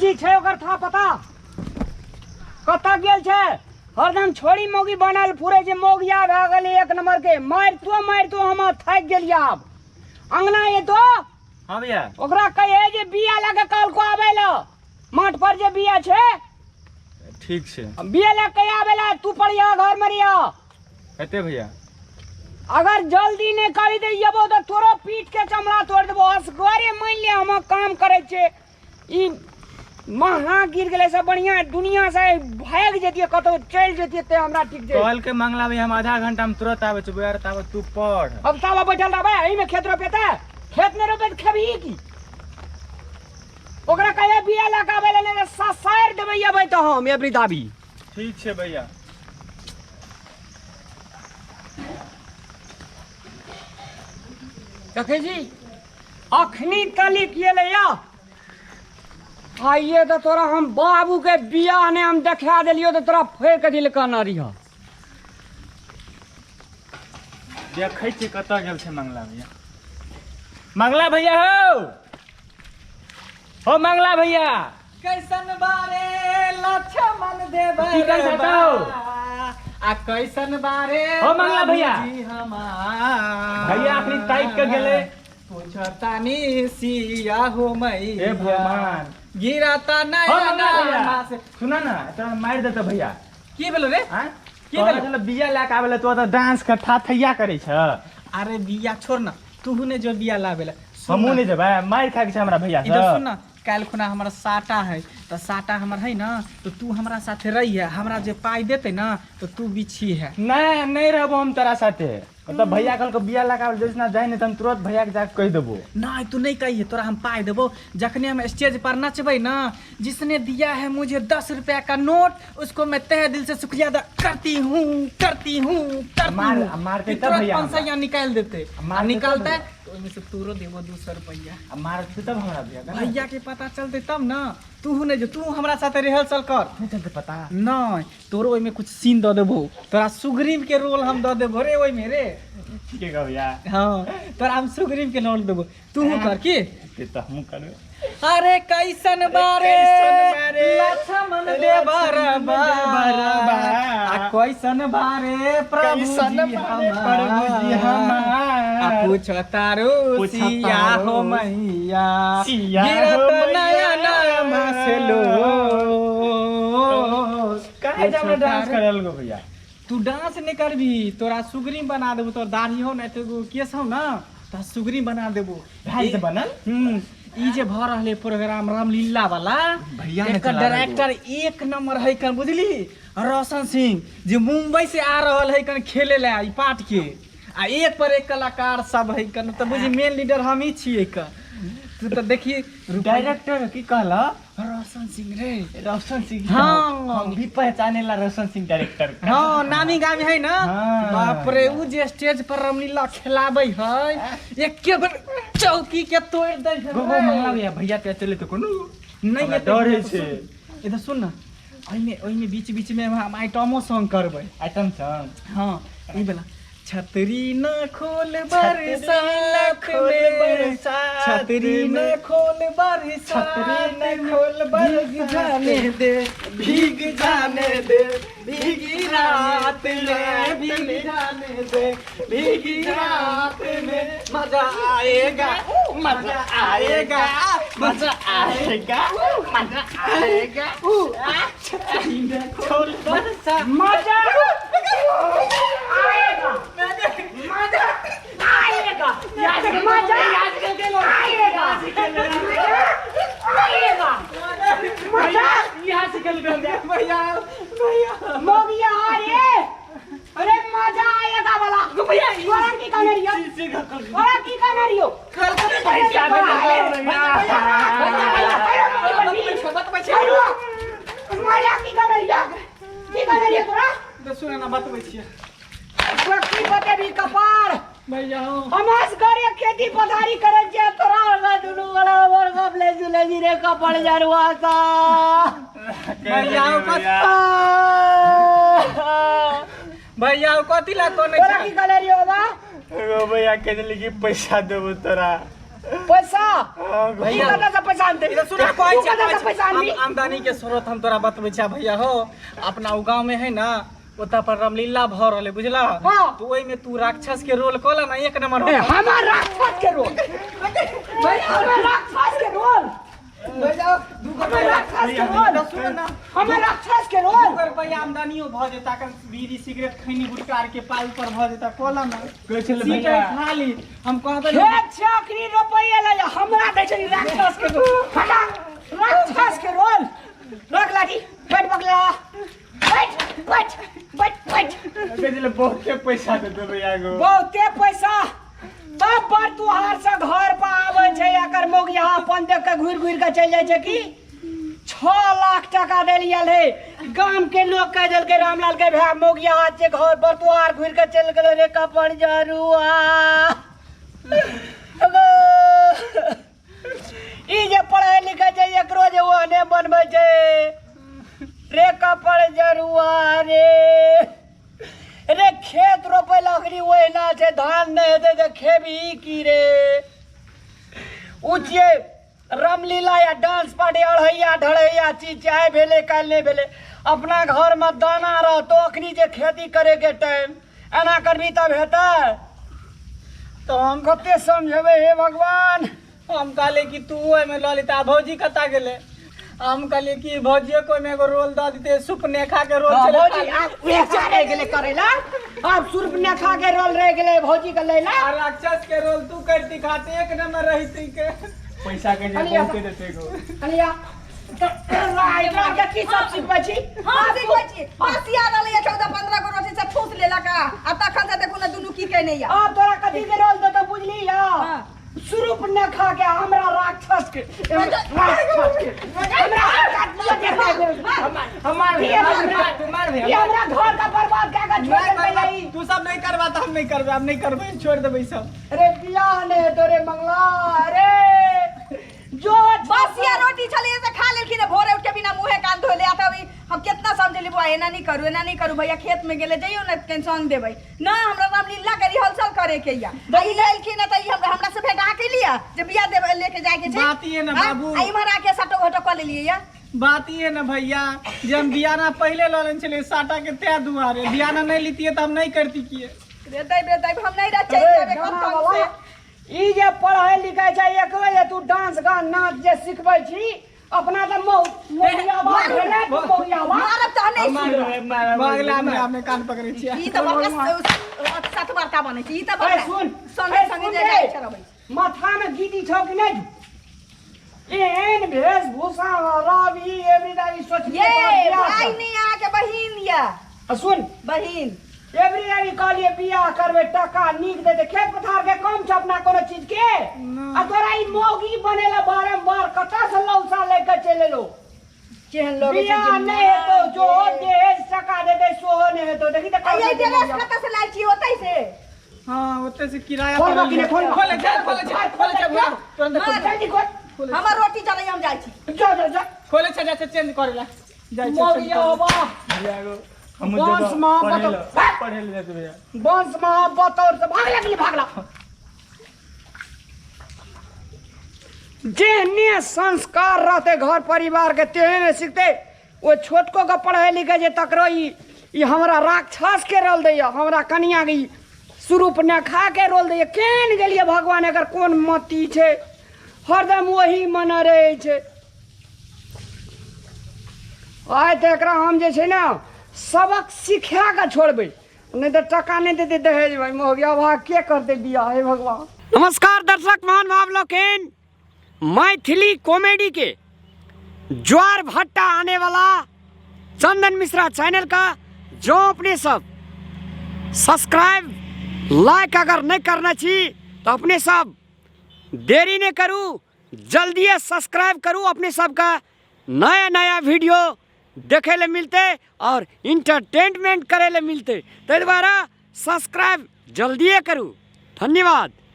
छी, छै ओकर था पता कतऽ गेल छै? हरदम छोड़ी मौगी बनल फुरे छै, मौगिया भए गेलै एक नंबर के। मारितो मारितो हम थाकि गेलियै। आब अंगना एतो। हाँ भैया। ओकरा कहिए जे बिया लए के काल्हि को आबै लए, माठ पर जे बिया छै। ठीक छै। बिया लए के आबै लए, तू पढ़िया घर में रहिया। हेतै भैया। अगर जल्दी नहि करी तऽ एबो तऽ तोरो पीठ के चमड़ा तोड़ देबो। असगरे मानि ले हम काम करै छियै, ई महा गिर गेलै। सब बढ़िया दुनिया से भागि जैतियै, कतौ चलि जैतियै तऽ हमरा ठीक छै। कॉल के मंगला भैया, हम आधा घंटा में तुरंत आबै छी बुआर, ताबत तू पढ़। अब ताबा बैठल रहबै, एहिमे खेत रोपेतै? खेत नहि रोपे तऽ खेबही की? ओकरा कहिया बिया लए कऽ आबै लए, नहि तऽ ससारि देबै एबै तऽ हम एबरी दाबी। ठीक छै भैया। देखै छी अखनी तलिक एलै या आइए तऽ तोरा हम बाबूके बियाह नहि हम देखा देलियौ तऽ तोरा फेर कथी लए कहना रहियौ। देखै छियै कतऽ गेल छै मंगला भैया। मंगला भैया हो, हो मंगला भैया। कैसन बारे लक्ष्मण देव की कर बताओ? आ कैसन बारे हो मंगला भैया। जी हमार भैया अखनी ताकि के गेलै। पूछतानी सिया हो मैया। हे भगवान। गिरता हो नया मंगला भैया। नामा से। सुना ना, तोरा मारि देतौ भैया। की भेलो रे? आँय? की तोरा भेलो? चलो बिया लए के आबै लए तो तऽ डांस के ठा थैया करै छ। अरे बिया छोड़ ना, तू ने जो बिया लाबे ला। सुन हमहूँ ना। नहि जेबै, मारि खाके छै हमरा भैया इधर से। सुन ना, काल्हि खुना हमर साटा है तऽ साटा हमर है ना, तऽ तू हमरा साथे रही है, हमरा जे पाइ देते ना तऽ तू बिछी है। नहीं नहीं रहबो हम तोरा साथे। मतलब भैया कहलको बिया लगा जैसना जाय नहीं त हम तुरंत भैया के जाके कहि देबो। नहीं तू नहीं कहिए, तोरा हम पाइ देबो। जखने हम स्टेज पर नचबै ना, जिसने दिया है मुझे 10 रुपया का नोट, उसको मैं तहे दिल से शुक्रिया अदा करती हूँ, करती हूँ, करती हूँ। मारते तब तुरंत भैया 500 हमरा। निकाल देते। मारते तब निकालते भैया। तो ओहिमे से तोरो देबो 200 रुपया। आ मारते तब हमरा भैया के ना। भैया के पता चलते तब ना। तू नहीं जो, तू हमरा साथे रिहर्सल कर। नहीं चलते पता। नहीं तोरो ओहिमे कुछ सीन दऽ देबो, तोरा सुग्रीव के रोल हम दऽ देबो रे ओहिमे रे। ठीक है भैया। हाँ तोरा हम सुग्रीव के रोल देबो, तू कर की? ते तो हम करबे। अरे कैसन बारे कैसन बारे लक्ष्मण देवर लक्ष्मण देवर। आ कैसन बारे प्रभु कैसन जी बारे प्रभु जी हमार। हमार। आ पूछ तारो पूछ सिया तारो हो मैया, सिया हो गिरत मैया। नया नाम से लो। काहे जामे डांस करल गो भैया? तू डांस नहीं करबी, तोरा सुगरी बना देबो। तोर दाढ़ी हो ना तो केस हो ना, तोरा सुगरी बना देबो। भाई से बनल? ई जे भ रहले प्रोग्राम रामलीला वाला, भैया ने एकर चला रहल। डायरेक्टर एक नंबर है कन, बुझली? रोशन सिंह जे मुंबई से आ रहल है कन खेले ला ई पार्ट के, आ एक पर एक कलाकार सब है कन, त बुझी मेन लीडर हम ही छियै कन। तू त देखी डायरेक्टर की कहला? रोशन सिंह रे। रोशन सिंह। हाँ। हम भी पहचाने ला रोशन सिंह डायरेक्टर के। हाँ नामी गामी है ना। हाँ। बाप रे, उ जे स्टेज पर रामलीला खेलाबै है, एके बेर चौकी के तोड़ दै है। गो गो मंगला भैया, भैया ते चले तो कोनो नहीं हमरा एते डर भैया होइ तो छै। सुन, इधर सुन ना, ओहिमे ओहिमे बीच बीच में हम आइटमो सॉन्ग करबै। Item song? हाँ, ई वाला छतरी न खोल न बरसात खोल में, बरसात छतरी न में, खोल बरसात छतरी न में, खोल भीग बरसात जाने दे, भीग जाने दे, भीगी रात में, भीग जाने दे, भीगी रात में, मजा आएगा, मजा आएगा, मजा आएगा, मजा आएगा। छतरी न खोल बरसात, मजा आएगा, मजा आएगा, मजा आएगा, आएगा, मजा। यहाँ से खेल गए भैया, भैया मोगिया अरे अरे मजा आएगा वाला भैया, तोरा की कहने रहियो? तोरा की कहने रहियो? पैसा मजा की कहने रहियो? की कहने रहियो तोरा? सुन ना, बतबै छियै। तोरा की बतेबी कपार? भैया हो। हम असगरे खेती पथारी करै छियै, तोरा आर दुनू बड़ा बड़ गप ले सुने छी रे कपड़ जरुआ सा। भैया हो, भैया हो, कथी ला कोने तोरा की कहने रहियो बा? एगो भैया कह देली कि पैसा देबो तोरा। पैसा भैया। तू कतऽ से पैसा आनतै इधर सुन कहै तू छै कतऽ से पैसा आनबी आमदनी के स्रोत हम तोरा बतबै छियै भैया हो अपना उ गाँव में है ना ओतऽ पर रामलीला भऽ रहलै बुझला हाँ। तो ओहिमे तू राक्षस के रोल कऽ ले ना एक नंबर ए, होतौ। हमर राक्षस के रोल भैया हमर राक्षस के रोल भैया हमर राक्षस के रोल सुन ना हमर राक्षस के रोल 2 रुपैआ आमदनियो भऽ जेता कन बीड़ी सिगरेट खैनी गुटखा आर के पाइ ऊपर भऽ जेता कऽ ले ना कहै छलै सीट भैया। है खाली हम कहबै खेत छै अखनी रोपैए ला हमरा दै छै राक्षस के रोल हटा राक्षस के रोल रख लाठी बैठ बगला बैठ बैठ बैठ बैठ कहै छलै बहुते पैसा देतै भैया गो बहुते पैसा तब पर तुहार से घर पर आबै छै एकर मोगिया अपन देख के घुरि घुरि के चलि जाइ छै की 6 लाख टका देलियल हे गाम के लोग कह देलकै रामलाल के भाय मोगिया छै घर पर तुहार घुरि के चलि गेलै रे कपड़ जरुआ अगो। ई जे पढ़ै लिखै छै एकरो जे ओहने बनबै छै रे कपड़ जरुआ रे रे खेत रोपै लए अखनी ओहिना छै धान नहि हेतै तऽ खेबही की रे ऊँचे रामलीला या डांस पार्टी अढ़ैया ढढ़ैया चीज चाहे भेलै काल्हि नहि भेलै अपना घरमे दाना रहतो अखनी जे खेती करैके टाइम एना करबी तब हेतै तऽ हम कते समझेबै हे भगवान हम कहलियै कि तू ओहिमे लऽ लेता भौजी कतऽ गेलै हम कहलियै कि भौजियो के ओहिमे एगो रोल दऽ देते सुपनेखा के रोल छलै भौजी आब उएह रहि गेलै करै ला आब सुर्पनेखा के रोल रहि गेलै भौजी के लै ला आ राक्षस के रोल तू करती खाते एक नंबर रहिती के पैसा के जे अलिया। बहुते देतै गो कलिया एकरा के की सब सिखबै छी हम सिखबै छी बसिया रहलै 14-15 गो रोटी से ठूस लेलक आ तखन से देखू ने दुनू की केने या आब तोरा कथी के रोल देतौ बुझली या हाँ। सुरूप ने खा के हमरा राक्षस के राक्षस के हमरा हमार ये हमरा मार ये हमरा घर का बर्बाद कए के छोड़ देलकै ई तू सब नहीं करबा तऽ हम नहीं करबै हम नहीं करबै छोड़ देबै सब अरे बियाह ने तोरे मंगला अरे जो बसिया रोटी छलै से खा लेलखिन भोरे उठ के बिना मुँहे कान धोले आ तब हम कितना समझेली बुआ एना नहीं करू एना नहीं करू भैया खेत में गेले जइयो ने टेंशन देबै ना हमरा रामलीला के रिहर्सल करे के या आ ई लेलखिन तऽ ई हमरा हमरा से भेटा के लिया जे बिया देबै लेके जाय के छै बात ई है ना हाँ? बाबू। आ इम्हर आके सटो घटो कऽ लेलियै या बात ई है ना भैया जे हम बियाना पहले लऽ लेने छलियै साटा के तै दुआरे बियाना नहीं लितियै तऽ हम नहीं करती किए रे दैब रे दैब हम नहीं रह चलि अरे जेबै गाना कतौ वाला, से ई जे पढ़ै लिखै छै एकबे जे तू डांस गान नाच जे सिखबै छी अपना तऽ मौगियावा भेलै तू मौगियावा मारब तऽ नहीं सुनब बगला में हमे कान पकड़ै छियै ई तऽ बड़का सत बड़का बनै छै ई तऽ ए बड़का सुन संगे ए संगे सुन जे रे, जाइ छै रहबै माथा में गीटी छौ कि नहि एहन वेशभूषा रवि एवरी दावी सोच ये भाई नहीं अहाँके बहिन या सुन बहिन एवरी दावी कहलिए बियाह करबै टका नीक देतै खेत पथार के कम छै अपना कोनो चीज के आ तोरा ई मौगी बनेला बारम्बार कतऽ से लौसा लेके चलि एलो केहन लगै छै बियाह नहि हेतौ जो दहेज टका देतै सोहो नहि हेतौ देखी तऽ ये ड्रेस कतऽ से लायल छी ओतै से हाँ ओते से किराया खोल पर बाकी ने, खोल। खोले जा खोले जा खोले जा भैया तुरंत खोले जल्दी खोल हमर रोटी जरै हम जाइ छी जा जा जा खोले छै जा छै चेंज करे ला जाइ छै मौगिया वाह भैया गो हम बंश मोहब्बत- पढ़े ला पढ़े ला जाते भैया वंश मोहब्बत और से भागला के लिए भागला जेहने संस्कार रहते घर परिवार के तेहने सीखते ओ छोटको के पढ़े लिखे जे तकरो ई ई हमरा राक्षस के रोल दैया हमरा कनिया के ई स्वरूप ने खा के रोल दैया केहन गेलियै भगवान एकर कोन मति छै हरदम वही मन रहै छै आइ तऽ एकरा हम जे छै ने सबक सिखा कऽ छोड़बै नहि तऽ टका नहि देतै दहेज भाई मोहगिया भा के करतै बियाह हे भगवान नमस्कार दर्शक महानुभाव लोकनि मैथिली कॉमेडी के ज्वार भट्टा आने वाला चंदन मिश्रा चैनल का जो अपने सब सब्सक्राइब लाइक अगर नहीं करना छी तो अपने सब देरी नहीं करू जल्दी सब्सक्राइब करू अपने सबका नया नया वीडियो देखे ले मिलते और इंटरटेनमेंट करे ले मिलते ताहि दुआरे सब्सक्राइब जल्दिए करू धन्यवाद।